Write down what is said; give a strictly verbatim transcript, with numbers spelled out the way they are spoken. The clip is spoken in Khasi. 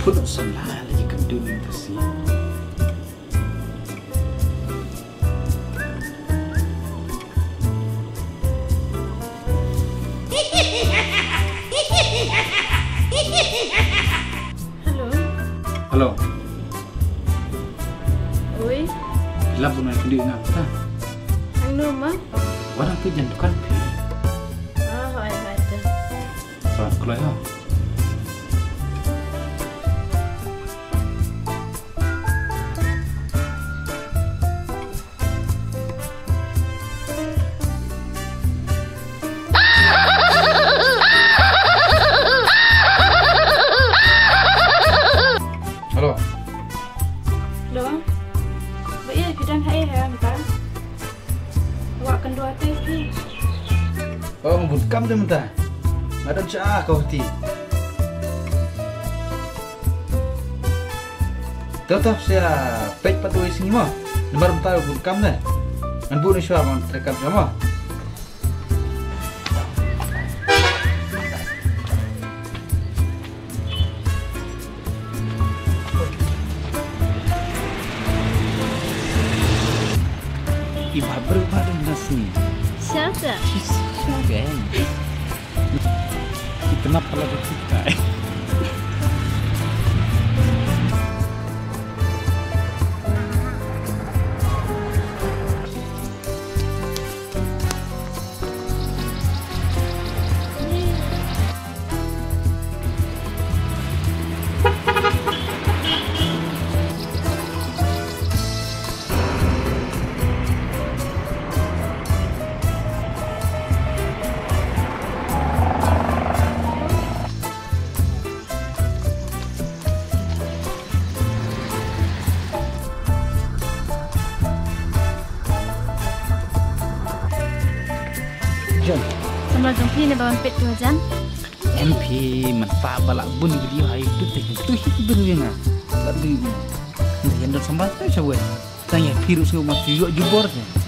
Put samla lagi ka dun ka si. Hello. Hello. Oi. Lap bu nai kendi ngam ta. Ang no ma? Warang tu jan dukan pi. Ah, hai hai ta. Sa kloi ha. Hello. Hello. Ba ïa phi don ha ïa ha mynta. Wa kan dua te phi. Oh, ngun kam de mynta. Nga don sha ka hoti. To to sia pek pat dua sngi mo. Namar mynta ngun kam de. Ngan bu ni shuwa man te kam sha mo. Iba berubah dengan sini. Siapa? Siapa? Itu kenapa lagi kita? Jan. Samla jong phi ne ba wan peit tu jan. Em phi mynta ba lah bun video ha YouTube te tu hi tu ri nga. Lah du. Nda yan don samla tu sha wei. Tang ïa phi ruh sngewbha ma phi ïoh jubor te.